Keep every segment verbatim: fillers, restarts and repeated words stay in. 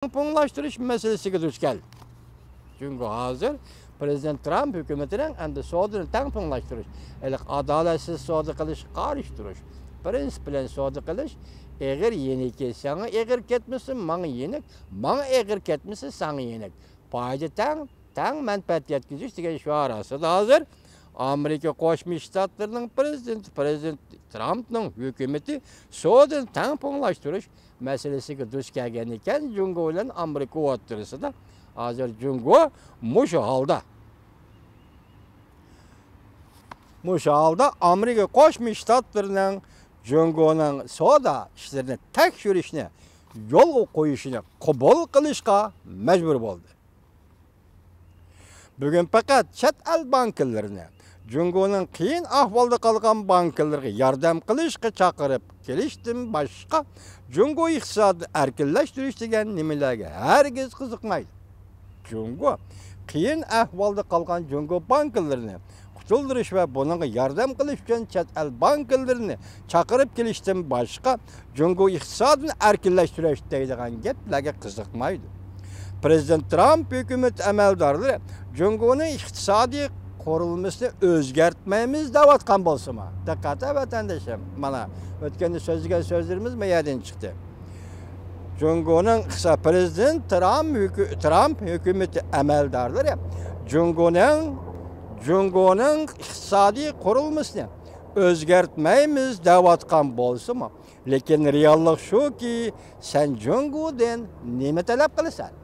تەڭپۇڭلاشتۇرۇش مەسىلىسىگە دۇچ كەلدى. جۇڭگو ھازىر پىرېزىدېنت ترامپ ھۆكۈمىتىنىڭ ئەمدى سودىنى تەڭپۇڭلاشتۇرۇش، ھېلىقى ئادالەتسىز سودا قىلىشقا قارشى تۇرۇش، پىرىنسىپ بىلەن سودا قىلىش، ئېغىر يېنىكى ساڭا ئېغىر كەتمىسۇن، ماڭا يېنىك، ماڭا ئېغىر كەتمىسە ساڭا يېنىك، پايدا تەڭ، تەڭ مەنپەئەت يەتكۈزۈش دېگەن شوئار ئاستىدا ھازىر ئامېرىكا قوشما شتاتلىرىنىڭ پىرېزىدېنتى، پىرېزىدېنت ترامپنىڭ ھۆكۈمىتى سودىنى تەڭپۇڭلاشتۇرۇش مەسىلىسىگە دۇچ كەلگەن ئىكەن، جۇڭگو بىلەن ئامېرىكا ئوتتۇرىسىدا. ھازىر جۇڭگو مۇشۇ ھالدا، مۇشۇ ھالدا ئامېرىكا قوشما شتاتلىرىنىڭ جۇڭگونىڭ سودا ئىشلىرىنى تەكشۈرۈشنى يولغا قويۇشىنى قوبۇل قىلىشقا مەجبۇر بولدى. بۈگۈن پەقەت چەت ئەل بانكىلىرىنى جۇڭگونىڭ قىيىن ئەھۋالدا قالغان بانكىلىرىغا ياردەم قىلىشقا چاقىرىپ كېلىشتىن باشقا، جۇڭگو ئىقتىسادىنى ئەركىنلەشتۈرۈش دېگەن نېمىلەرگە ھەرگىز قىزىقمايدۇ. جۇڭگو قىيىن ئەھۋالدا قالغان جۇڭگو بانكىلىرىنى قۇتۇلدۇرۇش ۋە بۇنىڭغا ياردەم قىلىش ئۈچۈن چەت ئەل بانكىلىرىنى چاقىرىپ كېلىشتىن باشقا، جۇڭگو ئىقتىسادىنى ئەركىنلەشتۈرۈش دەيدىغان گەپلەرگە قىزىقمايدۇ. پىرېزىدېنت ترامپ ھۆكۈمىتى ئەمەلدارلىرى جۇڭگونىڭ ئىقتىسادىي قۇرۇلمىسىنى ئۆزگەرتمەيمىز دەۋاتقان بولسىمۇ، دىققەت ۋەتەندىشىم، مانا ئۆتكەندە سۆزلىگەن سۆزلىرىمىز ما يەردىن چىقتى. جۇڭگونىڭ ئىقتىسا-، پىرېزىدېنت ترامپ ھۆكۈ-، ترامپ ھۆكۈمىتى ئەمەلدارلىرى جۇڭگونىڭ، جۇڭگونىڭ ئىقتىسادىي قۇرۇلمىسىنى ئۆزگەرتمەيمىز دەۋاتقان بولسىمۇ، لېكىن رېئاللىق شۇكى، سەن جۇڭگودىن نېمە تەلەپ قىلىسەن؟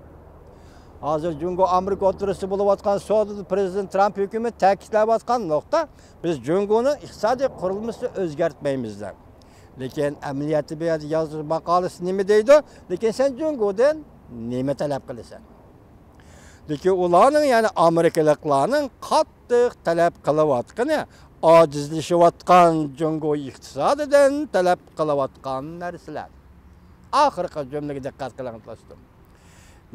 ھازىر جۇڭگو ئامېرىكا ئوتتۇرىسىدا بولۇۋاتقان سودىدا پىرېزىدېنت ترامپ ھۆكۈمىتى تەكىتلەۋاتقان نۇقتا، بىز جۇڭگونىڭ ئىقتىسادىي قۇرۇلمىسىنى ئۆزگەرتمەيمىز دەپ. لېكىن ئەمەلىيەتتە بۇ يەردە يازغان ماقالىسى نېمە دەيدۇ؟ لېكىن سەن جۇڭگودىن نېمە تەلەپ قىلىسەن؟ لېكىن ئۇلارنىڭ، يەنى ئامېرىكىلىقلارنىڭ قاتتىق تەلەپ قىلىۋاتقىنى ئاجىزلىشىۋاتقان جۇڭگو ئىقتىسادىدىن تەلەپ قىلىۋاتقان نەرسىلەر. ئاخىرقى جۈملىگە دىققەت قىلىڭ دوستۇم.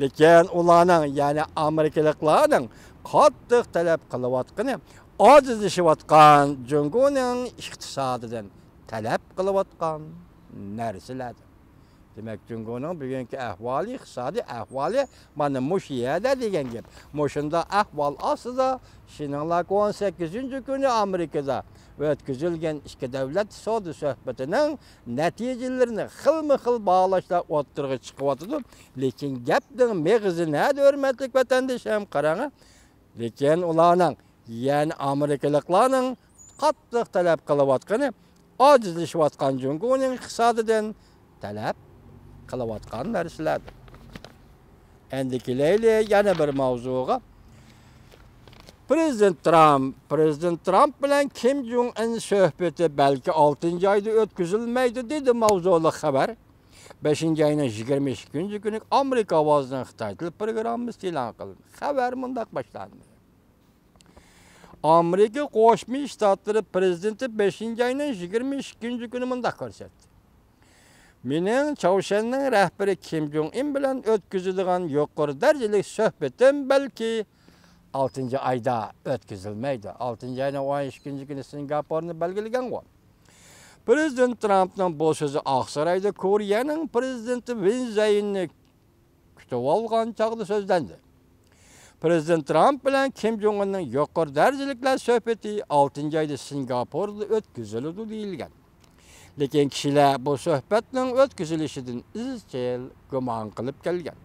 لېكىن ئۇلارنىڭ، يەنى ئامېرىكىلىقلارنىڭ قاتتىق تەلەپ قىلىۋاتقىنى ئاجىزلىشىۋاتقان جۇڭگونىڭ ئىقتىسادىدىن تەلەپ قىلىۋاتقان نەرسىلەر. دېمەك، جۇڭگونىڭ بۈگۈنكى ئەھۋالى، ئىقتىسادىي ئەھۋالى مانا مۇشۇ يەردە دېگەن گەپ. مۇشۇنداق ئەھۋال ئاستىدا شىنىڭلاركى ئون سەككىزىنچى كۈنى ئامېرىكىدا ئۆتكۈزۈلگەن ئىككى دۆلەت سودا سۆھبىتىنىڭ نەتىجىلىرىنى خىلمۇ خىل باھالاشلار ئوتتۇرىغا چىقىۋاتىدۇ. لېكىن گەپنىڭ مېغىزى نەدە، ھۆرمەتلىك ۋەتەندىشىم؟ قاراڭ. لېكىن ئۇلارنىڭ، يەنى ئامېرىكىلىقلارنىڭ قاتتىق تەلەپ قىلىۋاتقىنى ئاجىزلىشىۋاتقان جۇڭگونىڭ ئىقتىسادىدىن تەلەپ قىلىۋاتقان نەرسىلەردۇر. ئەمدى كېلەيلى يەنە بىر ماۋزۇغا. پىرېزىدېنت ترامپ، پىرېزىدېنت ترامپ بىلەن كىم جۇڭ ئىن سۆھبىتى بەلكى ئالتىنچى ئايدا ئۆتكۈزۈلمەيدۇ، دېدى ماۋزۇلۇق خەۋەر. بەشىنچى ئاينىڭ يىگىرمە ئىككىنچى كۈنى ئامېرىكا ئاۋازىنىڭ خىتاي تىل پروگراممىسى ئېلان قىلىندى. خەۋەر مۇنداق باشلاندى. ئامېرىكا قوشما شتاتلىرى پىرېزىدېنتى بەشىنچى ئاينىڭ يىگىرمە ئىككىنچى كۈنى مۇنداق كۆرسەتتى. مېنىڭ چاۋشيەننىڭ رەھبىرى كىم جۇڭ ئىن بىلەن ئۆتكۈزىدىغان يۇقىرى دەرىجىلىك سۆھبىتىم بەلكى ئالتىنچى ئايدا ئۆتكۈزۈلمەيدۇ. ئالتىنچى ئاينىڭ ئون ئىككىنچى كۈنى سىنگاپورنى بەلگىلىگەنغۇ. پىرېزىدېنت ترامپنىڭ بۇ سۆزى ئاقسارايدا كورېيەنىڭ پىرېزىدېنتى ۋىن زەيىننى كۈتۈۋالغان چاغدا سۆزلەندى. پىرېزىدېنت ترامپ بىلەن كىم جۇڭ ئىننىڭ يۇقىرى دەرىجىلىكلەر سۆھبىتى ئالتىنچى ئايدا سىنگاپوردا ئۆتكۈزۈلىدۇ دېيىلگەن. لېكىن كىشىلەر بۇ سۆھبەتنىڭ ئۆتكۈزۈلۈشىدىن ئىزچىل گۇمان قىلىپ كەلگەن.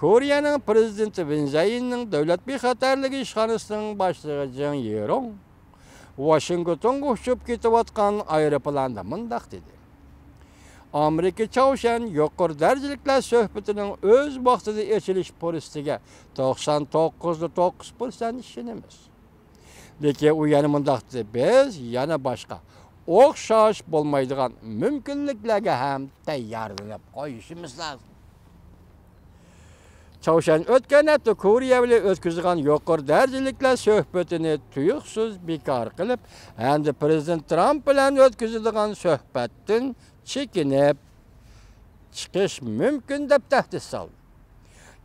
كورېيەنىڭ پىرېزىدېنتى ۋىن زەيىننىڭ دۆلەت بىخەتەرلىكى ئىشخانىسىنىڭ باشلىقى جېڭ يىرۇڭ ۋاشىنگتونغا ئۇچۇپ كېتىۋاتقان ئايروپىلاندا مۇنداق دېدى: ئامېرىكا چاۋشيەن يۇقىرى دەرىجىلىكلەر سۆھبىتىنىڭ ئۆز ۋاقتىدا ئېچىلىش پۇرسىتىگە توقسان توققۇز توققۇز پىرسەنت ئىشىنىمىز. لېكىن ئۇ يەنە مۇنداق دېدى: بىز يەنە باشقا ئوخشاش بولمايدىغان مۇمكىنلىكلەرگە ھەم تەييارلىنىپ قويۇشىمىز لازىم. چاۋشيەن ئۆتكەن ھەپتە كورېيە بىلەن ئۆتكۈزىدىغان يۇقىرى دەرىجىلىكلەر سۆھبىتىنى تۇيۇقسىز بىكار قىلىپ، ھەمدە پىرېزىدېنت ترامپ بىلەن ئۆتكۈزىدىغان سۆھبەتتىن چېكىنىپ چىقىش مۇمكىن دەپ تەھدىت سالدى.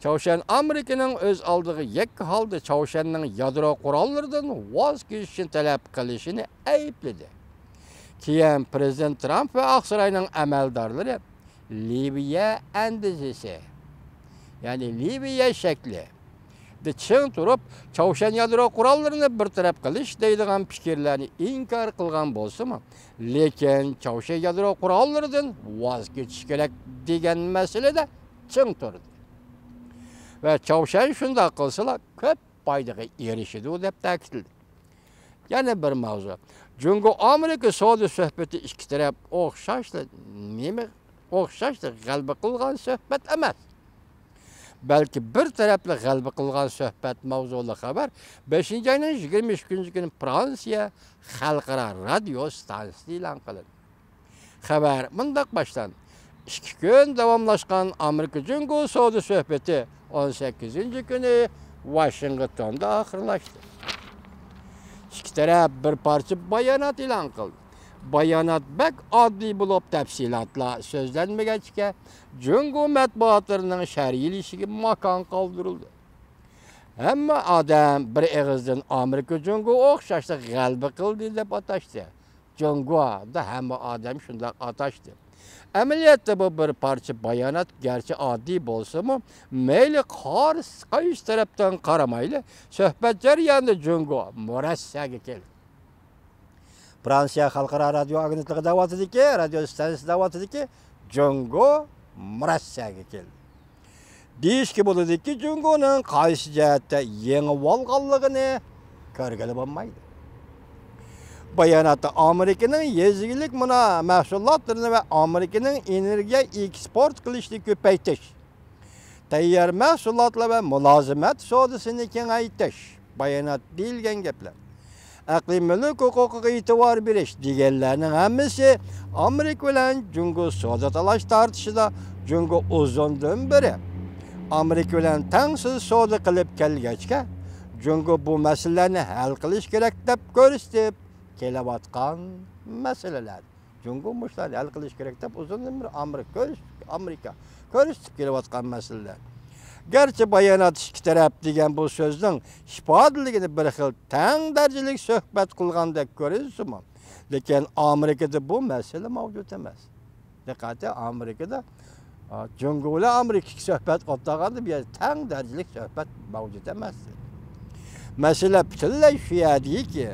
چاۋشيەن ئامېرىكىنىڭ ئۆز ئالدىغا يەككە ھالدا چاۋشيەننىڭ يادرو قوراللىرىدىن ۋاز كېچىشىنى تەلەپ قىلىشىنى ئەيىبلىدى. كېيىن پىرېزىدېنت ترامپ ۋە ئاقساراينىڭ ئەمەلدارلىرى لىۋىيە ئەندىزىسى، يەنى لىۋىيە شەكلىدە چىڭ تۇرۇپ، چاۋشيەن يادرو قوراللىرىنى بىر تەرەپ قىلىش دەيدىغان پىكىرلەرنى ئىنكار قىلغان بولسىمۇ، لېكىن چاۋشيەن يادرو قوراللىرىدىن ۋاز كېچىش كېرەك دېگەن مەسىلىدە چىڭ تۇردى. ۋە چاۋشيەن شۇنداق قىلسىلا، كۆپ پايدىغا ئېرىشىدۇ، دەپ تەكىتلىدى. يەنە بىر ماۋزۇ. جۇڭگو ئامېرىكا سودا سۆھبىتى ئىككى تەرەپ ئوخشاشلا نېمە، ئوخشاشلا غەلىبە قىلغان سۆھبەت ئەمەس. بەلكى بىر تەرەپلا غەلىبە قىلغان سۆھبەت ماۋزۇلۇق خەۋەر بەشىنچى ئاينىڭ يىگىرمە ئىككىنچى كۈنى فرانسىيە خەلقئارا رادىيو ستانسىسىدا ئېلان قىلىندى. خەۋەر مۇنداق باشلاندى. ئىككى كۈن داۋاملاشقان ئامېرىكا جۇڭگو سودا سۆھبىتى ئون سەككىزىنچى كۈنى ۋاشىنگتوندا ئاخىرلاشتى. ئىككى تەرەپ بىر پارچە بايانات ئېلان قىلدى. بايانات بەك ئاددىي بولۇپ، تەپسىلاتلار سۆزلەنمىگەچكە، جۇڭگو مەتبۇئاتلىرىنىڭ شەرھلىشىگە ماكان قالدۇرۇلدى. ھەممە ئادەم بىر ئېغىزدىن ئامېرىكا جۇڭگو ئوخشاشلا غەلىبە قىلدى دەپ ئاتاشتى. جۇڭگودا ھەممە ئادەم شۇنداق ئاتاشتى. ئەمەلىيەتتە بۇ بىر پارچە بايانات گەرچە ئاددىي بولسىمۇ، مەيلى قارس-، قايسى تەرەپتىن قارىمايلى، سۆھبەت جەريانىدا جۇڭگو مۇرەسسەگە كەلدى. فرانسىيە خەلقئارا رادىيو ئاگېنتلىقى دەۋاتىدىكى، رادىيو ستانسىيەسى دەۋاتىدىكى، جۇڭگو مۇرەسسەگە كەلدى. دېيىشكە بولىدۇكى، جۇڭگونىڭ قايسى جەھەتتە يېڭىۋالغانلىقىنى كۆرگىلى بولمايدۇ. باياناتتا ئامېرىكىنىڭ يېزا ئىگىلىك مۇنا-، مەھسۇلاتلىرىنى ۋە ئامېرىكىنىڭ ئېنېرگىيە ئېكسپورت قىلىشنى كۆپەيتىش، تەييار مەھسۇلاتلار ۋە مۇلازىمەت سودىسىنى كېڭەيتىش، بايانات دېيىلگەن گەپلەر، ئەقلىي مۈلۈك ھوقۇقىغا ئېتىبار بېرىش دېگەنلەرنىڭ ھەممىسى ئامېرىكا بىلەن جۇڭگو سودا تالاش تارتىشىدا جۇڭگو ئۇزۇندىن بېرى ئامېرىكا بىلەن تەڭسىز سودا قىلىپ كەلگەچكە، جۇڭگو بۇ مەسىلىلەرنى ھەل قىلىش كېرەك دەپ كۆرسىتىپ كېلىۋاتقان مەسىلىلەر. جۇڭگو مۇشۇلارنى ھەل قىلىش كېرەك دەپ ئۇزۇندىن بېرى ئامېرىكا كۆرس-، ئامېرىكا كۆرسىتىپ كېلىۋاتقان مەسىلىلەر. گەرچە بايانات ئىككى تەرەپ دېگەن بۇ سۆزنىڭ ئىپادىلىگىنى بىر خىل تەڭ دەرىجىلىك سۆھبەت قىلغاندەك كۆرۈنسىمۇ، لېكىن ئامېرىكىدا بۇ مەسىلە مەۋجۇت ئەمەس. دىققەتى ئامېرىكىدا، ئا، جۇڭگو بىلەن ئامېرىكا سۆھبەت ئوتتۇرىغا، بۇ يەردە تەڭ دەرىجىلىك سۆھبەت مەۋجۇت ئەمەس. مەسىلە پۈتۈنلەي شۇ يەردىكى،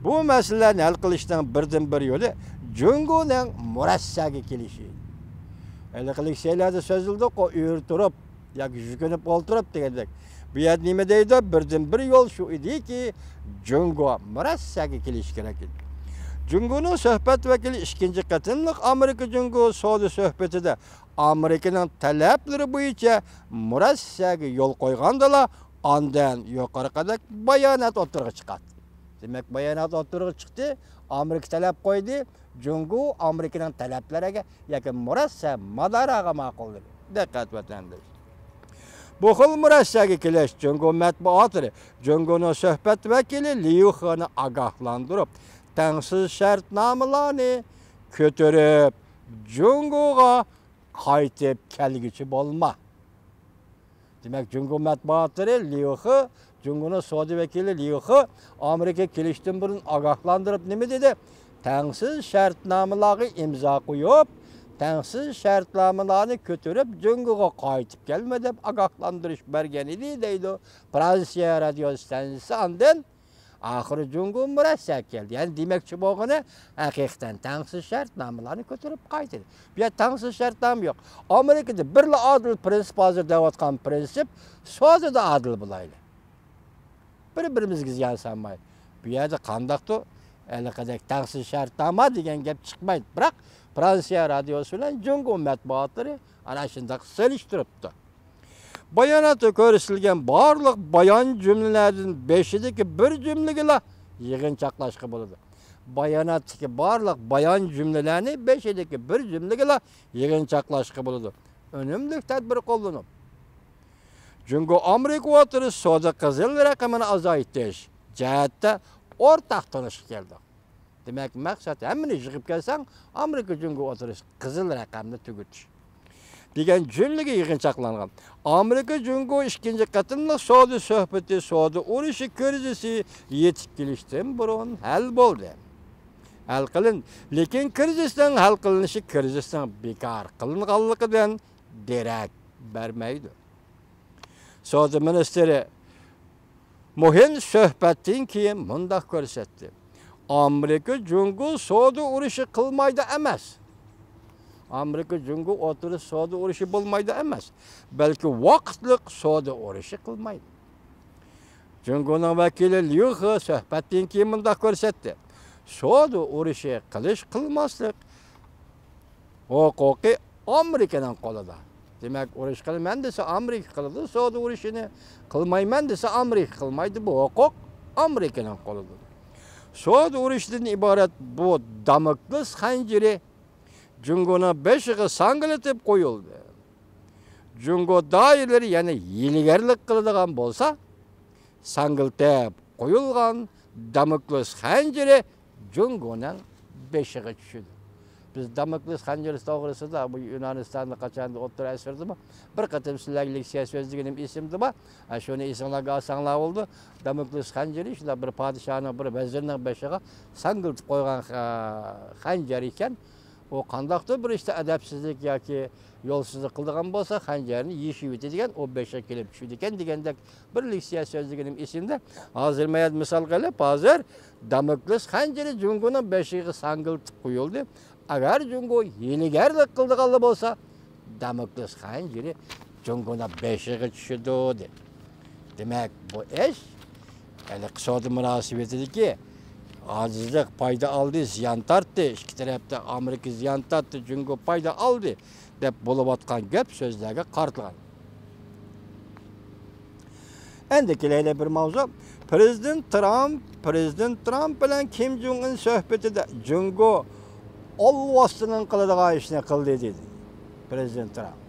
بۇ مەسىلىلەرنى ھەل قىلىشنىڭ بىردىنبىر يولى جۇڭگونىڭ مۇرەسسەگە كېلىشى. ھېلىقى لېكسىيەلەردە سۆزلىدۇققۇ، ئۆرە تۇرۇپ ياكى يۈكۈنۈپ ئولتۇرۇپ دېگەندەك. بۇ يەردە نېمە دەيدۇ؟ بىردىنبىر يول شۇ ئىدىكى، جۇڭگو مۇرەسسەگە كېلىشى كېرەك ئىدى. جۇڭگونىڭ سۆھبەت ۋەكىلى ئىككىنچى قېتىملىق ئامېرىكا جۇڭگو سودا سۆھبىتىدە ئامېرىكىنىڭ تەلەپلىرى بويىچە مۇرەسسەگە يول قويغاندىلا، ئاندىن يۇقىرىقىدەك بايانات ئوتتۇرىغا چىقاتتى. دېمەك، بايانات ئوتتۇرىغا چىقتى، ئامېرىكا تەلەپ قويدى، جۇڭگو ئامېرىكىنىڭ تەلەپلىرىگە ياكى مۇرەسسە ماداراغا ماقۇللىدى. دىققەت، ۋەتەنداش! بۇ خىل مۇرەسسەگە كېلىش جۇڭگو مەتبۇئاتلىرى جۇڭگونىڭ سۆھبەت ۋەكىلى ليۇ خېنى ئاگاھلاندۇرۇپ، تەڭسىز شەرتنامىلارنى كۆتۈرۈپ، جۇڭگوغا قايتىپ كەلگۈچى بولما. دېمەك، جۇڭگو مەتبۇئاتلىرى ليۇ خې، جۇڭگونىڭ سودا ۋەكىلى ليۇ خې ئامېرىكا كېلىشتىن بۇرۇن ئاگاھلاندۇرۇپ نېمە دېدى؟ تەڭسىز شەرتنامىلارغا ئىمزا قويۇپ، تەڭسىز شەرتنامىلارنى كۆتۈرۈپ، جۇڭگوغا قايتىپ كەلمە دەپ ئاگاھلاندۇرۇش بەرگەن ئىدى، دەيدۇ فرانسىيە رادىيو ستانسىيىسى. ئاندىن ئاخىرى جۇڭگو مۇرەسسەگە كەلدى. يەنى دېمەكچى بولغىنى، ھەقىقەتەن تەڭسىز شەرتنامىلارنى كۆتۈرۈپ قايتىدۇ. بۇ يەردە تەڭسىز شەرتنامە يوق. ئامېرىكىدا بىرلا ئادىل پرىنسىپ، ھازىر دەۋاتقان پرىنسىپ، سودىدا ئادىل بولايلى. بىر-بىرىمىزگە زىيان سالماي. بۇ يەردە قانداقتۇر ھېلىقىدەك تەڭسىز شەرتنامە دېگەن گەپ چىقمايدۇ. بىراق، فرانسىيە رادىيوسى بىلەن جۇڭگو مەتبۇئاتلىرى ئانا شۇنداق سېلىشتۇرۇپتۇ. باياناتتا كۆرسىتىلگەن بارلىق بايان جۈملىلەردىن بېشىدىكى بىر جۈملىگىلا يىغىنچاقلاشقا بولىدۇ. باياناتتىكى بارلىق بايان جۈملىلەرنى بېشىدىكى بىر جۈملىگىلا يىغىنچاقلاشقا بولىدۇ. ئۈنۈملۈك تەدبىر قوللىنىپ، جۇڭگو ئامېرىكا ئوتتۇرىسى سودا قىزىل رەقىمىنى ئازايتىش جەھەتتە ئورتاق تونۇشقا كەلدۇق. دېمەك، مەقسەت، ھەممىنى يىغىپ كەلسەڭ، ئامېرىكا جۇڭگو ئوتتۇرىسى قىزىل رەقەمنى تۈگىتىش دېگەن جۈملىگە يىغىنچاقلانغان. ئامېرىكا جۇڭگو ئىككىنچى قېتىملىق سودا سۆھبىتى سودا ئۇرۇشى كىرىزىسى يېتىپ كېلىشتىن بۇرۇن ھەل بولدى. ھەل قىلىن، لېكىن كىرىزىسنىڭ ھەل قىلىنىشى كىرىزىسنىڭ بىكار قىلىنغانلىقىدىن دېرەك بەرمەيدۇ. سودا مىنىستىرى مۇھىن سۆھبەتتىن كېيىن مۇنداق كۆرسەتتى: ئامېرىكا جۇڭگو سودا ئۇرۇشى قىلمايدۇ ئەمەس. ئامېرىكا جۇڭگو ئوتتۇرىسىدا سودا ئۇرۇشى بولمايدۇ ئەمەس، بەلكى ۋاقىتلىق سودا ئۇرۇشى قىلمايدۇ. جۇڭگونىڭ ۋەكىلى ليۇ خې سۆھبەتتىن كېيىن مۇنداق كۆرسەتتى: سودا ئۇرۇشى قىلىش قىلماسلىق ھوقۇقى ئامېرىكىنىڭ قولىدا. دېمەك، ئۇرۇش قىلىمەن دېسە، ئامېرىكا قىلىدۇ سودا ئۇرۇشىنى. قىلمايمەن دېسە، ئامېرىكا قىلمايدۇ. بۇ ھوقۇق ئامېرىكىنىڭ قولىدا. سودا ئۇرۇشىدىن ئىبارەت بۇ داموكلېس خەنجىرى جۇڭگونىڭ بېشىغا ساڭگىلىتىپ قويۇلدى. جۇڭگو دائىرىلىرى يەنە ھىيلىگەرلىك قىلىدىغان بولسا، ساڭگىلىتىپ قويۇلغان داموكلېس خەنجىرى جۇڭگونىڭ بېشىغا چۈشىدۇ. بىز داموكلېس خەنجىرى توغرىسىدا بۇ يۇنانىستاندا قاچاندا ئوتتۇرا ئەسىردىمۇ بىر قېتىم سىلەرگە لېكسىيە سۆزلىگىنىم ئېسىمدىمۇ؟ ھە، شۇنى ئېسىڭلارغا ئالساڭلار بولىدۇ. داموكلېس خەنجىرى شۇنداق بىر پادىشاھنىڭ، بىر ۋەزىرنىڭ بېشىغا ساڭگىلىتىپ قويغان، ئە، خەنجەر ئىكەن. ئۇ قانداقتۇر بىر ئىشتا ئەدەپسىزلىك ياكى يولسىزلىق قىلىدىغان بولسا، خەنجەرنى يېشىۋېتىدىكەن، ئۇ بېشىغا كېلىپ چۈشىدىكەن دېگەندەك بىر لېكسىيە سۆزلىگىنىم ئېسىمدە. ھازىر مەن مىسال قىلىپ، ھازىر داموكلېس خەنجىرى جۇڭگونىڭ بېشىغا ساڭگىلىتىپ قويۇلدى. ئەگەر جۇڭگو ھىيلىگەرلىك قىلىدىغانلا بولسا، داموكلېس خەنجىرى جۇڭگونىڭ بېشىغا چۈشىدۇ، دېدى. دېمەك، بۇ ئىش ھېلىقى سودا مۇناسىۋىتىدىكى ئاجىزلىق، پايدا ئالدى، زىيان تارتتى. ئىككى تەرەپتە ئامېرىكا زىيان تارتتى، جۇڭگو پايدا ئالدى، دەپ بولۇۋاتقان گەپ سۆزلەرگە قارىتىلغان. ئەندى كېلەيلى بىر ماۋزۇ. پرېزىدېنت ترامپ، پرېزىدېنت ترامپ بىلەن كىم جۇڭ ئىن سۆھبىتىدە جۇڭگو ئالۋاستىنىڭ قىلىدىغان ئىشنى قىلدى، دېدى پرېزىدېنت ترامپ.